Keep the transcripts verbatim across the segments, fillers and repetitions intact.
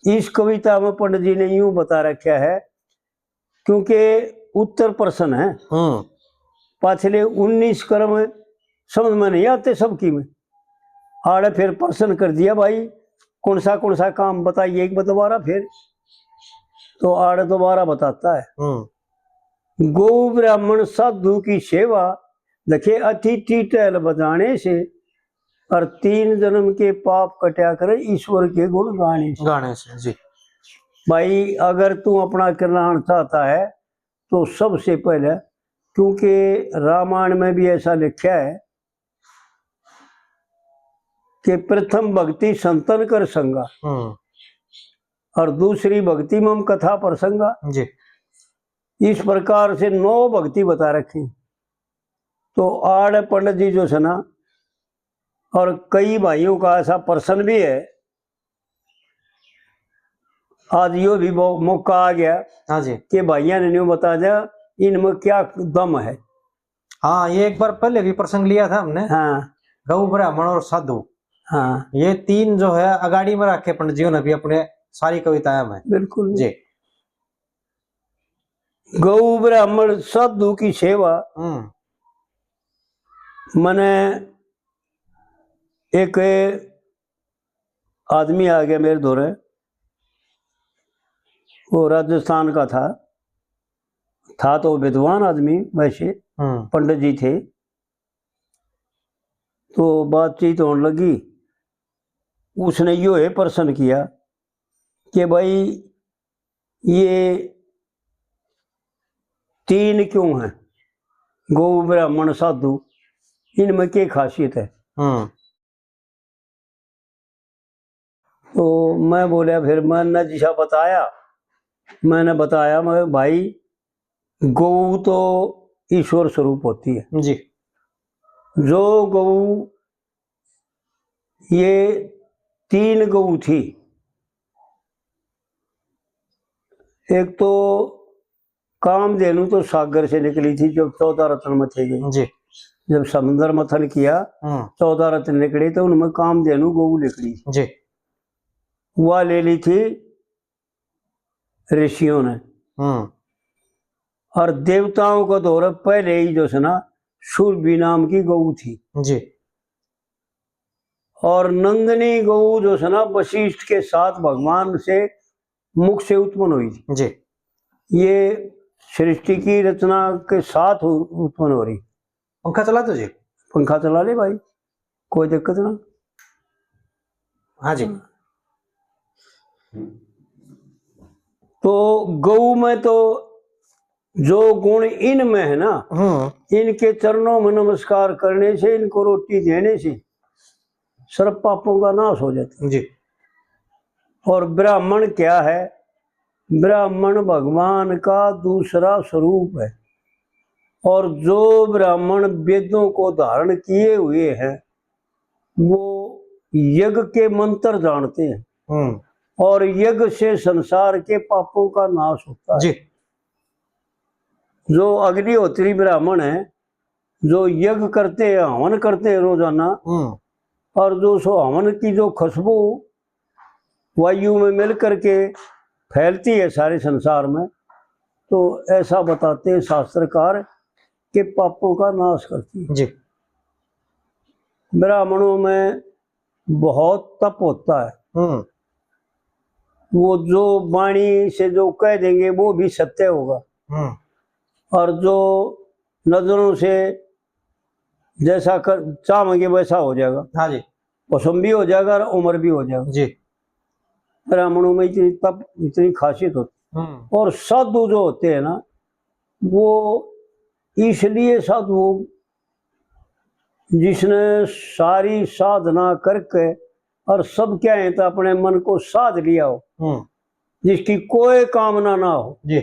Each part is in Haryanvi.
इस कविता में पंडित जी ने यूं बता रखा है, क्योंकि उत्तर प्रश्न है, हम्म। पाछले उन्नीस कर्म समझ में नहीं आते सबकी में। आड़े फिर प्रश्न कर दिया, भाई, कौन सा, कौन सा काम बताइए एक बार दोबारा फिर। तो आड़े दोबारा बताता है। हम्म। गौ ब्राह्मण साधु की सेवा, देखे अतिथि टहल बजाने से, और तीन जन्म के पाप कट्या करे ईश्वर के गुण गाने से। गाने से, जी। भाई, अगर तू अपना कल्याण चाहता है, तो सबसे पहले, क्योंकि रामायण में भी ऐसा लिखा है कि प्रथम भक्ति संतन कर संगा, हम्म। और दूसरी भक्ति मम कथा प्रसंगा। जी। इस प्रकार से नौ भक्ति बता रखी। तो आड़ पंडित जी जो है ना, और कई भाइयों का ऐसा प्रश्न भी है, आज यो भी मौ-, मौका आ गया, हाँ जी। कि भाइयां ने न्यू बता दिया, इनमें क्या दम है। हाँ, ये एक बार पहले भी प्रसंग लिया था हमने। हाँ। गौ, ब्राह्मण और साधु। हाँ। ये तीन जो है अगाड़ी में रखे पंडित जी ने भी अपने सारी कविताएं में। बिल्कुल। जी। गौ, ब्राह्मण, साधु की सेवा। हम्म। मने एक आदमी आ गया मेरे धोरे, वो राजस्थान का था, था तो विद्वान आदमी वैसे, हम्म। पंडित जी थे। तो बातचीत होने लगी, उसने यो है प्रश्न किया कि भाई, ये तीन क्यों हैं, गौ, ब्राह्मण, साधु, इनमें क्या खासियत है? हम्म। तो मैं बोला, फिर मैंने जैसा बताया, मैंने बताया, मैं, भाई, गौ तो ईश्वर स्वरूप होती है। जी। जो गौ, ये तीन गौ थी, एक तो कामधेनु तो सागर से निकली थी, जब चौदह रत्न मथे गए। जी। जब समुद्र मंथन किया, हम्म। चौदह रत्न निकले, तो उनमें कामधेनु गौ निकली। जी। वह ले ली थी ऋषियों ने। हम्म। और देवताओं का दौर पहले ही जो है ना, सुरभि नाम की गौ थी। जी। और नंदिनी गौ जो है ना, वशिष्ठ के साथ भगवान से मुख से उत्पन्न हुई थी। जी। ये सृष्टि की रचना के साथ उ-, उत्पन्न हो रही। पंखा चला दो जी। पंखा चला ले भाई, कोई दिक्कत ना। हाँ जी। तो गौ में तो जो गुण इनमें है ना, हम्म। इनके चरणों में नमस्कार करने से, इनको रोटी देने से सर्व पापों का नाश हो जाता है। जी। और ब्राह्मण क्या है? ब्राह्मण भगवान का दूसरा स्वरूप है। और जो ब्राह्मण वेदों को धारण किए हुए हैं, वो यज्ञ के मंत्र जानते हैं। हम्म। और यज्ञ से संसार के पापों का नाश होता है। जी। जो अग्निहोत्री ब्राह्मण है, जो यज्ञ करते हैं, हवन करते हैं रोजाना, हम्म। और जो सो हवन की जो खुशबू वायु में मिल करके फैलती है सारे संसार में, तो ऐसा बताते हैं शास्त्रकार कि पापों का नाश करती है। जी। ब्राह्मणों में बहुत तप होता है। हम्म। वो जो वाणी से जो कह देंगे, वो भी सत्य होगा। हम्म। और जो नजरों से जैसा कर, चाहेंगे, वैसा हो जाएगा। हाँ जी। भस्म भी हो जाएगा और अमर भी हो जाएगा। जी। ब्राह्मणों में इतनी तप, इतनी खासियत होती है। हम्म। और साधु जो होते हैं ना, वो इसलिए साधु, जिसने सारी साधना करके और सब क्या है तो अपने मन को साध लिया हो, हम्म। जिसकी कोई कामना ना हो, जी।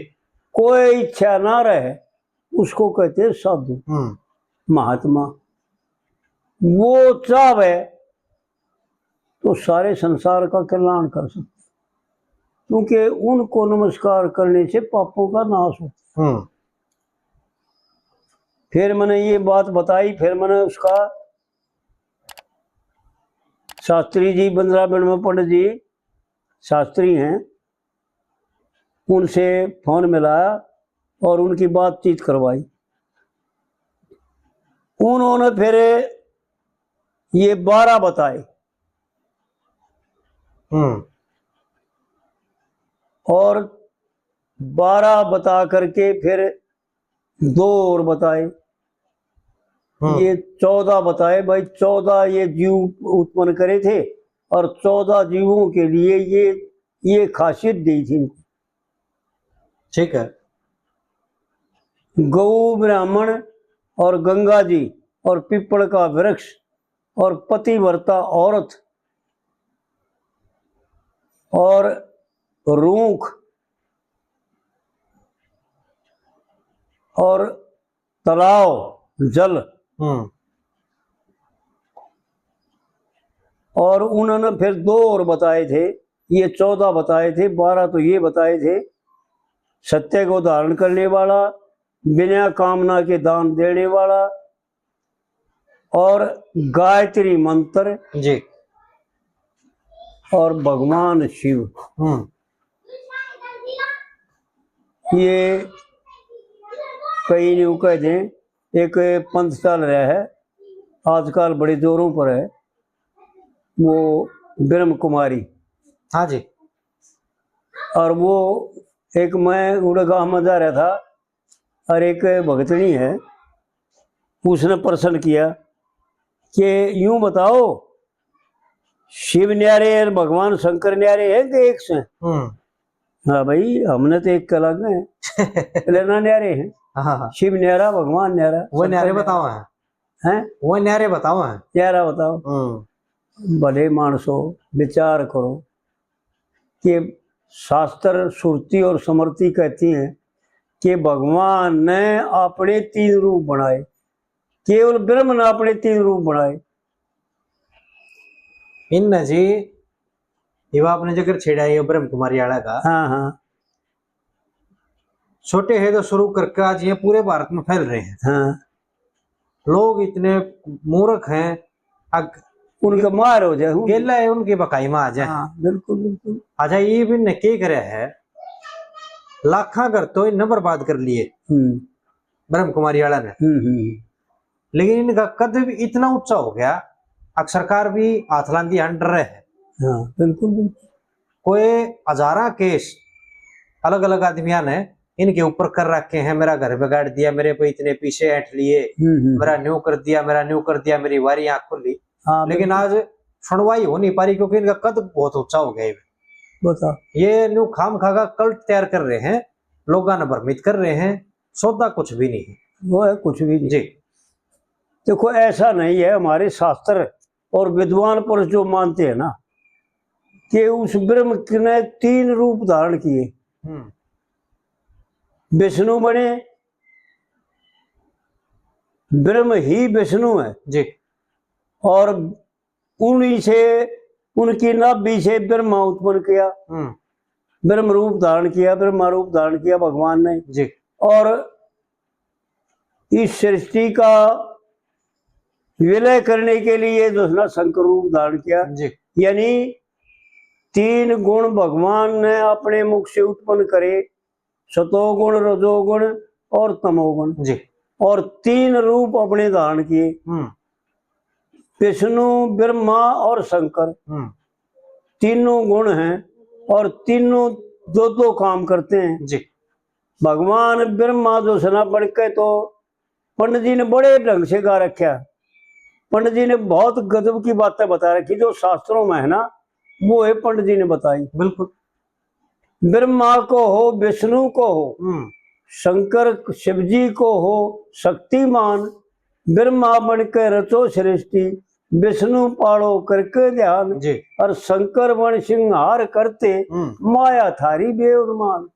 कोई इच्छा ना रहे, उसको कहते हैं साधु, हम्म। महात्मा। वो चाहे तो सारे संसार का कल्याण कर सकते, क्योंकि उनको नमस्कार करने से पापों का नाश होता है। हम्म। फिर मैंने ये बात बताई, फिर मैंने उसका शास्त्री जी, बंदराबन में पंडित जी, शास्त्री हैं, उनसे फोन मिलाया और उनकी बातचीत करवाई। उन्होंने फिर ये बारह बताए। हम्म। और बारह बता करके फिर दो और बताए। हम्म। ये चौदह बताए भाई, चौदह ये जीव उत्पन्न करे थे और चौदह जीवों के लिए ये, ये खासियत दी थी इनको। ठीक है। गौ, ब्राह्मण और गंगा जी और पीपल का वृक्ष और पतिव्रता औरत और रूख और तालाब, जल। हम्म। और उन्होंने फिर दो और बताए थे, ये चौदह बताए थे, बारह तो ये बताए थे, सत्य को धारण करने वाला, बिना कामना के दान देने वाला, और गायत्री मंत्र जी। और भगवान शिव। हम्म। ये कई न्यू कह दें, एक पंथ चल रहा है आजकल, बड़े जोरों पर है, वो ब्रह्म कुमारी। हाँ जी। और वो एक, मैं उड़े गांव में जा रहा था और एक भगतनी है, उसने प्रश्न किया कि यूं बताओ, शिव न्यारे और भगवान शंकर न्यारे हैं कि एक से? हम्म। हाँ भाई, हमने तो एक कला में लेना न्यारे हैं। हाँ, हाँ। शिव न्यारा, भगवान न्यारा, वो शंकर न्यारे न्यारा। बताओ हैं। हैं? वो न्यारे बताओ हैं। न्यारा बताओ। हम्म। भले मानसो, विचार करो कि शास्त्र, श्रुति और स्मृति कहती हैं कि भगवान ने अपने तीन रूप बनाए, केवल ब्रह्म ने अपने तीन रूप बनाए। इन जी, ये आपने जिक्र छेड़ा है ब्रह्म कुमारी वाला का। हाँ, हाँ। छोटे है तो शुरू करके आज ये पूरे भारत में फैल रहे हैं। हाँ। लोग इतने मूर्ख हैं, अग-, उनका मार हो जाए, उन- गेला है उनकी भकाई में आ जाए। हाँ, बिल्कुल, बिल्कुल। अच्छा, ये भी ने के करे है, लाखा घर तो इन्हें बर्बाद कर लिए हम्म। ब्रह्म कुमारी वाला ने। हम्म, हम्म। लेकिन इनका कद भी इतना ऊंचा हो गया, अक सरकार भी हाथ लांदी हंड रहे है। हाँ, बिल्कुल, बिल्कुल। कोई हजारा केस अलग-अलग आदमियां ने इनके ऊपर कर रखे हैं, मेरा घर बिगाड़ दिया, मेरे पे इतने पैसे ऐंठ लिए, हम्म, हम्म। मेरा न्यू कर दिया, मेरा न्यू कर दिया, मेरी वारी आंख खुली। हाँ, लेकिन बिल्कुल। आज सुनवाई हो नहीं पा रही क्योंकि इनका कद बहुत ऊंचा हो गया है। बता। ये न्यू खाम खा का कल्ट तैयार कर रहे हैं, लोगों ने भ्रमित कर रहे हैं, सौदा कुछ भी नहीं है। वो है कुछ भी नहीं। जी। देखो, ऐसा नहीं है, हमारे शास्त्र और विद्वान पुरुष जो मानते हैं ना कि उस ब्रह्म ने तीन रूप धारण किए। हम्म। विष्णु बने, ब्रह्म ही विष्णु है। जी। और उन्हीं से, उनकी नाभि से ब्रह्मा उत्पन्न किया, हम्म। ब्रह्म रूप धारण किया, ब्रह्मा रूप धारण किया भगवान ने। जी। और इस सृष्टि का विलय करने के लिए जो है ना शंकर रूप धारण किया। जी। यानी तीन गुण भगवान ने अपने मुख से उत्पन्न करे, सतोगुण, रजोगुण और तमोगुण। जी। और तीन रूप अपने धारण किए। हम्म। विष्णु, ब्रह्मा और शंकर। हम्म। तीनों गुण हैं और तीनों दो दो काम करते हैं। जी। भगवान ब्रह्मा जो सना बन के तो पंडित जी ने बड़े ढंग से गा रखा। पंडित जी ने बहुत गजब की बातें बता रखी, जो शास्त्रों में है ना, वो है पंडित जी ने बताई। बिल्कुल। ब्रह्मा को हो, विष्णु को हो, हम्म। शंकर शिव जी को हो शक्तिमान, ब्रह्मा बन के रचो सृष्टि, विष्णु पालो करके ध्यान, जी। और शंकर बन सिंहार करते, हम्म। माया थारी बेअनुमान।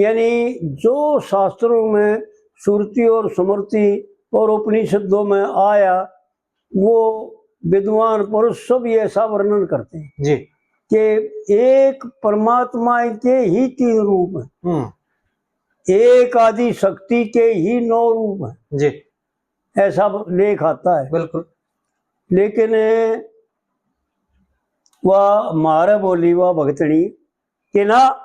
यानी जो शास्त्रों में श्रुति और स्मृति और उपनिषदों में आया, वो विद्वान पुरुष सब ये ऐसा वर्णन करते हैं जी। कि एक परमात्मा के ही तीन रूप हैं। हम्म। एक आदि शक्ति के ही नौ रूप हैं। जी। ऐसा लेख आता है। बिल्कुल। लेकिन वा म्हारे बोली वा भगतनी कि ना,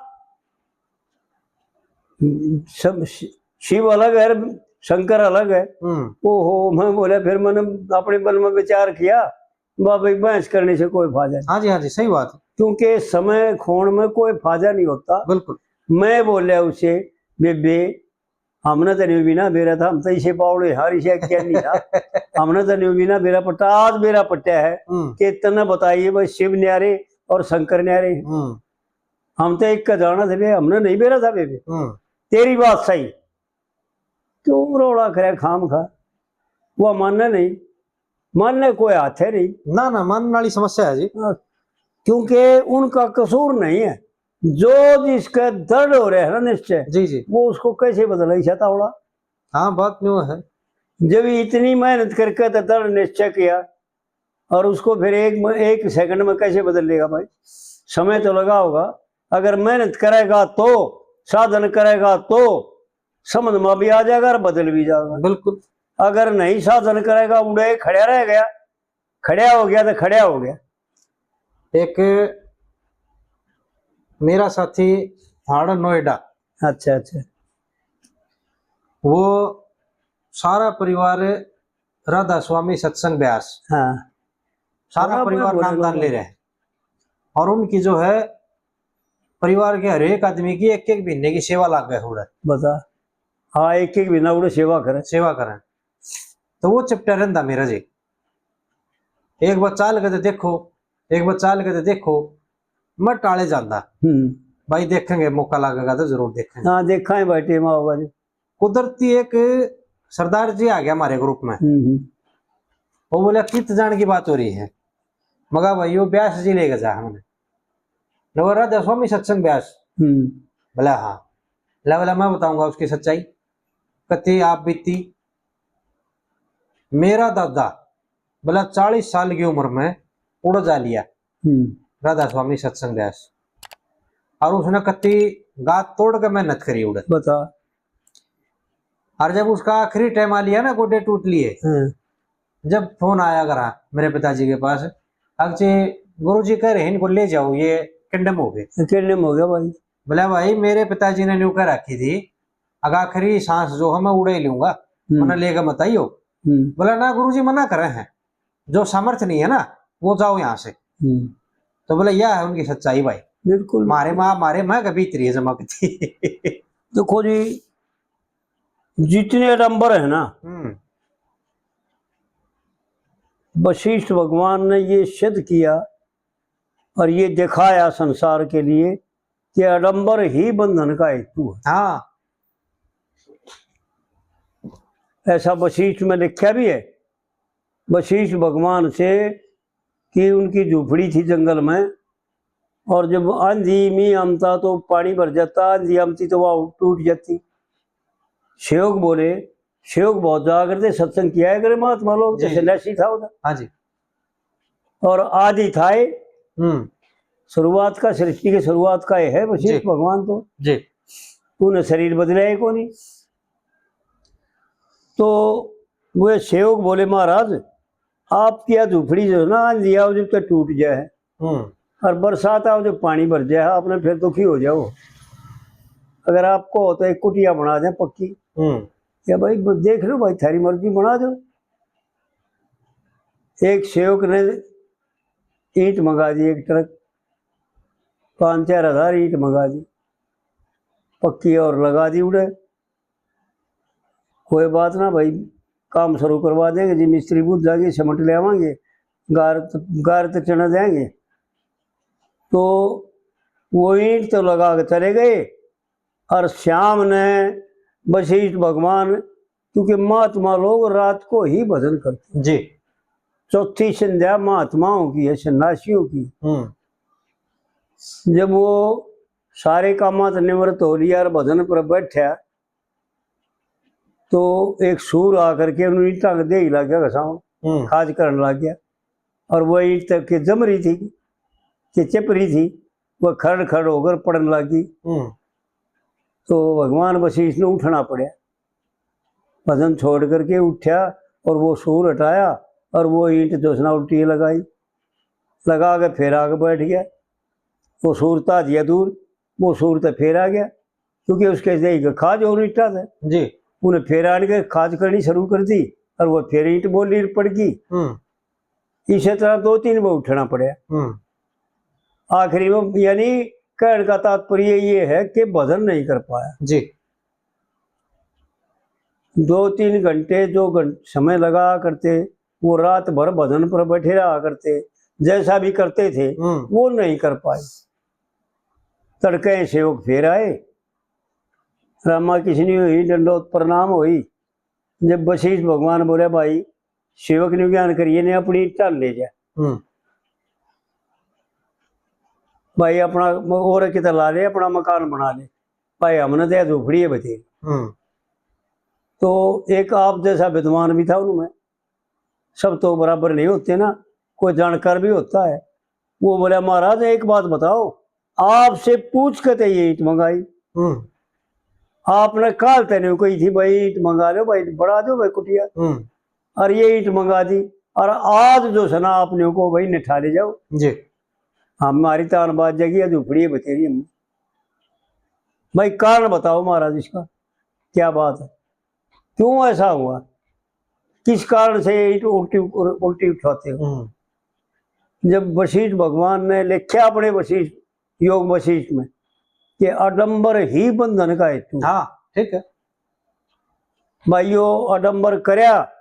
सब शि-, शिव अलग है, शंकर अलग है। हम्म। ओहो, मैं बोला, फिर मैंने अपने मन में विचार किया, बाबा, बहस करने से कोई फायदा नहीं। हाँ जी, हाँ जी, सही बात है। क्योंकि समय खोण में कोई फायदा नहीं होता। बिल्कुल। मैं बोला उसे, बेबे, हमने तो न्यू भी ना बेरा था, हम तो इसे पावड़े हार इसे क्या नहीं था। हमने तो न्यू भी ना बेरा पट्टा, आज बेरा पट्टा है हम्म। कि तन्ने बताइए भाई, शिव न्यारे और शंकर न्यारे। हम्म। हम तो एक का जाना थे बे, हमने नहीं बेरा था बेबे। हम्म। तेरी बात सही। क्यों रोला करे खाम खा? वो मानने नहीं, मानने कोई हाथ है नहीं। ना, ना, मानने वाली समस्या है जी। हाँ, क्योंकि उनका कसूर नहीं है। जो जिसके दृढ़ हो रहे हैं ना निश्चय, जी, जी। वो उसको कैसे बदला इसा तावड़ा? हाँ, बात न्यू है। जब इतनी मेहनत करके तो दृढ़ निश्चय किया, और उसको फिर एक म-, एक सेकंड में कैसे बदल लेगा भाई? समय तो लगा होगा। अगर मेहनत करेगा तो, साधन करेगा तो समझ में भी आ जाएगा और बदल भी जाएगा। बिल्कुल। अगर नहीं साधन करेगा, उड़े खड़ा रह गया, खड़ा हो गया तो खड़ा हो गया। एक मेरा साथी था नोएडा। अच्छा, अच्छा। वो सारा परिवार राधा स्वामी सत्संग ब्यास। हाँ। सारा परिवार नामदान ले रहे हैं। और उनकी जो है, परिवार के हर एक आदमी की एक एक महीने की सेवा लाग गए उड़े। बता। हाँ, एक एक महीना उड़े सेवा करें। सेवा करें। तो वो चिपटा रहंदा मेरा जी। एक बार चाल के तो देखो, एक बार चाल के तो देखो, मैं टाले जांदा। हम्म। भाई, देखेंगे, मौका लागेगा तो जरूर देखेंगे। हाँ, देखा है भाई, टेम आओगा जी। कुदरती एक सरदार जी आ गया हमारे ग्रुप में। हम्म, हम्म। वो बोला, "कित जान की बात हो रही है?" मगा, "भाई, वो ब्यास जी लेके जा हमने।" बोला, "राधा स्वामी सत्संग ब्यास?" हम्म। बोला, "हाँ।" बोला, बोला, "मैं बताऊंगा उसकी सच्चाई।" कति आप बीती, मेरा दादा बोला, चालीस साल की उम्र में उड़ जा लिया हम्म। राधा स्वामी सत्संग ब्यास। और उसने कति गात तोड़ के मेहनत करी उड़े। बता। और जब उसका आखिरी टाइम आ लिया ना, गोडे टूट लिए, हम्म। जब फोन आया करा मेरे पिताजी के पास, "अक्षय, गुरुजी कह रहे हैं, इनको ले जाओ, ये कंडम हो गए।" कंडम हो गया भाई। बोला, "भाई, मेरे पिताजी ने न्यू कह रखी थी, अगर आखिरी सांस जो है, मैं उड़े ही लूंगा, हम्म। मने लेके मत आइयो।" हम्म। बोला, "ना गुरुजी, मना करे हैं, जो सामर्थ्य नहीं है ना, वो जाओ यहाँ से।" हम्म। तो बोला, यह है उनकी सच्चाई भाई। बिल्कुल। मारे माँ, मारे मैं कभी इतरी जमा की थी। देखो जी, जितने आडंबर है ना, हम्म। वशिष्ठ भगवान ने ये सिद्ध किया और ये दिखाया संसार के लिए कि आडंबर ही बंधन का हेतु है। हाँ। ऐसा वशिष्ठ में लिखा भी है, वशिष्ठ भगवान से, कि उनकी झोपड़ी थी जंगल में, और जब आंधी मींह आमता तो पानी भर जाता, आंधी आमती तो वह टूट जाती। सेवक बोले, सेवक बहुत जाया करते, सत्संग किया करे महात्मा लोग, जी। जैसे नैसी था उधर। हाँ जी। और आदि था ये। हम्म। शुरुआत का, सृष्टि की शुरुआत का ये है वशिष्ठ जी। भगवान तो। जी। उन्हें शरीर बदला ही कोनी। तो वे सेवक बोले, महाराज, आपकी या झोपड़ी जो है ना, आंधी आओ जब तो टूट जाए, हम्म। और बरसात आओ जब पानी भर जाए, आपने फिर दुखी हो जाओ। अगर आपको हो तो एक कुटिया बना दें पक्की। हम्म। या भाई, ब-, देख लो भाई, थारी मर्जी, बना दो। एक सेवक ने ईंट मंगा दी, एक ट्रक, पाँच चार हजार ईंट मंगा दी, पक्की और लगा दी उड़े। कोई बात ना भाई, काम शुरू करवा देंगे जी, मिस्त्री बूझ जाएंगे, सीमेंट ले आवांगे, गार त-, गार तो चढ़ा देंगे। तो वो ईंट तो लगा के चले गए। और शाम ने वशिष्ठ भगवान, क्योंकि महात्मा लोग रात को ही भजन करते हैं। जी। चौथी संध्या महात्माओं की है, सन्यासियों की। हम्म। जब वो सारे कामां से निवृत्त हो लिया और भजन पर बैठा, तो एक सूर आकर के उन्होंने ईंटां के दे ही लग गया घसाव, हम्म। खाज करने लग गया। और वह ईंट तक के जम रही थी, कि चिप रही थी, वह खड़ खड़ होकर पड़ने लगी। हम्म। तो भगवान वशिष्ठ ने उठना पड़ा, भजन छोड़ करके उठा और वो सूर हटाया और वो ईंट जो उसने उल्टी लगाई। लगा के फिर आके बैठ गया। वो सूर था दिया दूर, वो सूर तो फिर आ गया, क्योंकि उसके देह के खाज और ईटा था। जी। उन्हें फिर आन के खाज करनी शुरू कर दी और वो फिर ईंट बोली पड़ गई। हम्म। इसी तरह दो तीन बार उठना पड़ा। हम्म। आखिरी में, यानी कहने का तात्पर्य ये है कि भजन नहीं कर पाया। जी। दो तीन घंटे जो घं-, समय लगा करते, वो रात भर भजन पर बैठे रहा करते, जैसा भी करते थे, हम्म। वो नहीं कर पाए। तड़के सेवक फिर आए, रामा किसनी हुई, दंडोत प्रणाम हुई। जब वशिष्ठ भगवान बोले, भाई, सेवक ने ज्ञान करिए ने अपनी ईंट ले जा। हम्म। भाई, अपना और कितना ला ले, अपना मकान बना ले। भाई, हमने तो यह झोपड़ी है बतेरी। हम्म। तो एक आप जैसा विद्वान भी था उनमें, सब तो बराबर नहीं होते ना, कोई जानकार भी होता है। वो बोला, महाराज, एक बात बताओ, आपसे पूछ के तो ये ईंट मंगाई। हम्म। आपने काल तने कही थी, भाई, ईंट मंगा लो भाई, बड़ा दो भाई कुटिया। हम्म। और ये ईंट मंगा दी, और आज जो सै ना आपने को भाई निठा ले जाओ। जी। हमारी तान बात जागी, आज उपड़ी बतेरी हम। भाई, कारण बताओ महाराज इसका, क्या बात है, क्यों ऐसा हुआ, किस कारण से ये ईंट उल्टी, उल्टी उठाते हो? हम्म। जब वशिष्ठ भगवान ने लिखा अपने वशिष्ठ, योग वशिष्ठ में, कि आडंबर ही बंधन का हेतु। हाँ, ठीक है। भाइयों, आडंबर करया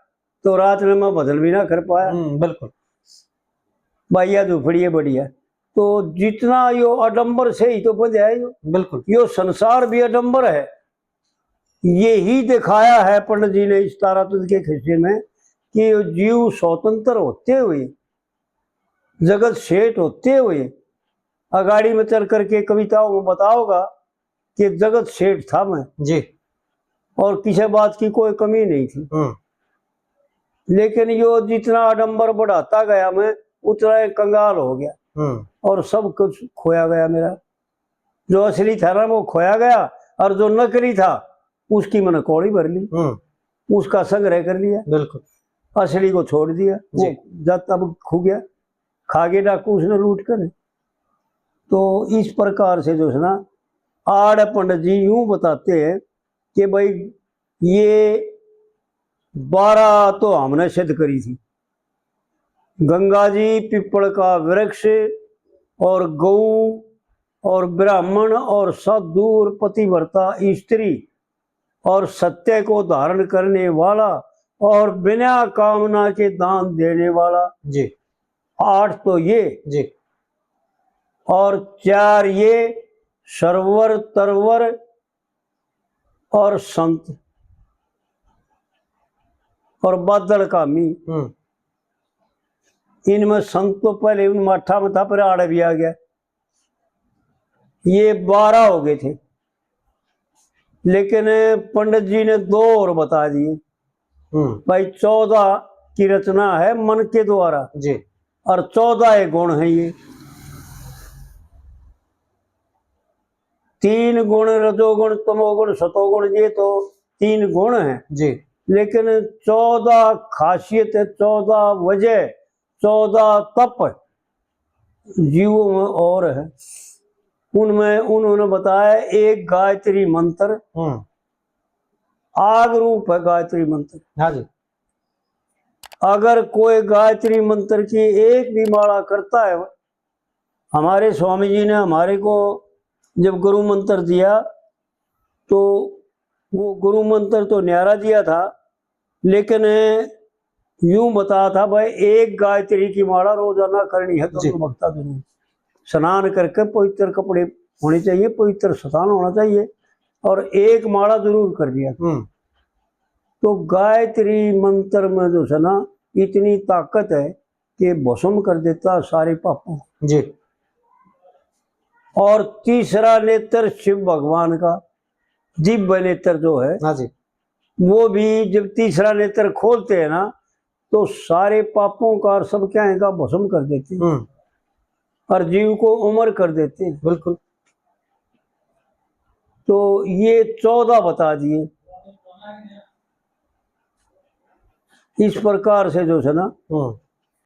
तो रात में मैं भजन भी ना कर पाया। हम्म, बिल्कुल। भाइया, झोपड़ी है बढ़िया। तो जितना यो आडंबर से ही तो बंध्या है यो। बिल्कुल। यो संसार भी आडंबर है। यही दिखाया है पंडित जी ने इस तारातुद के खिस्से में कि यो जीव स्वतंत्र होते हुए, जगत सेठ होते हुए, अगाड़ी में चल करके कविताओं में बताओगा कि जगत सेठ था मैं। जी। और किसी बात की कोई कमी नहीं थी। हम्म। लेकिन यो जितना आडंबर बढ़ाता गया मैं, उतना ही कंगाल हो गया। हम्म। और सब कुछ खोया गया मेरा। जो असली था ना, वो खोया गया, और जो नकली था, उसकी मैंने कौड़ी भर ली, हम्म। उसका संग्रह कर लिया। बिल्कुल। असली को छोड़ दिया, वो जी। जब तब खो गया, खा गए डाकू उसने लूट कर। तो इस प्रकार से जो है ना, आड़ पंडित जी यूं बताते हैं कि भाई, ये बारह तो हमने सिद्ध करी थी, गंगा जी, पीपल का वृक्ष, और गऊ, और ब्राह्मण, और साधु, और पतिव्रता स्त्री, और सत्य को धारण करने वाला, और बिना कामना के दान देने वाला। जी। आठ तो ये। जी। और चार ये, सरवर, तरवर और संत और बादल का मी। हम्म। इनमें संत तो पहले उन माठा में था, पर आड़े भी आ गया। ये बारह हो गए थे, लेकिन पंडित जी ने दो और बता दिए। हम्म। भाई, चौदह की रचना है मन के द्वारा। जी। और चौदह ये गुण हैं ये। तीन गुण, रजोगुण, तमोगुण, सतोगुण, ये तो तीन गुण हैं। जी। लेकिन चौदह खासियत है, चौदह वजह, चौदह तप जीवों में और है। उनमें उन्होंने बताया एक गायत्री मंत्र, हम्म। आग रूप है गायत्री मंत्र। हाँ जी। अगर कोई गायत्री मंत्र की एक भी माला करता है, हमारे स्वामी जी ने हमारे को जब गुरु मंत्र दिया, तो वो गुरु मंत्र तो न्यारा दिया था, लेकिन यूं बताया था, भाई, एक गायत्री की माला रोजाना करनी है, जी। दोनों वक्ता दोनों। स्नान करके पवित्र कपड़े होने चाहिए, पवित्र स्थान होना चाहिए, और एक माला जरूर कर लिया। हम्म। तो गायत्री मंत्र में जो है ना, इतनी ताकत है कि भस्म कर देता सारे पापों को। जी। और तीसरा नेत्र शिव भगवान का, दिव्य नेत्र जो है, हाँ जी। वो भी जब तीसरा नेत्र खोलते हैं ना, तो सारे पापों का और सब क्या है का भस्म कर देते हैं। हम्म। और जीव को अमर कर देते हैं। बिल्कुल। तो ये चौदह बता दिए। इस प्रकार से जो है ना, हम्म।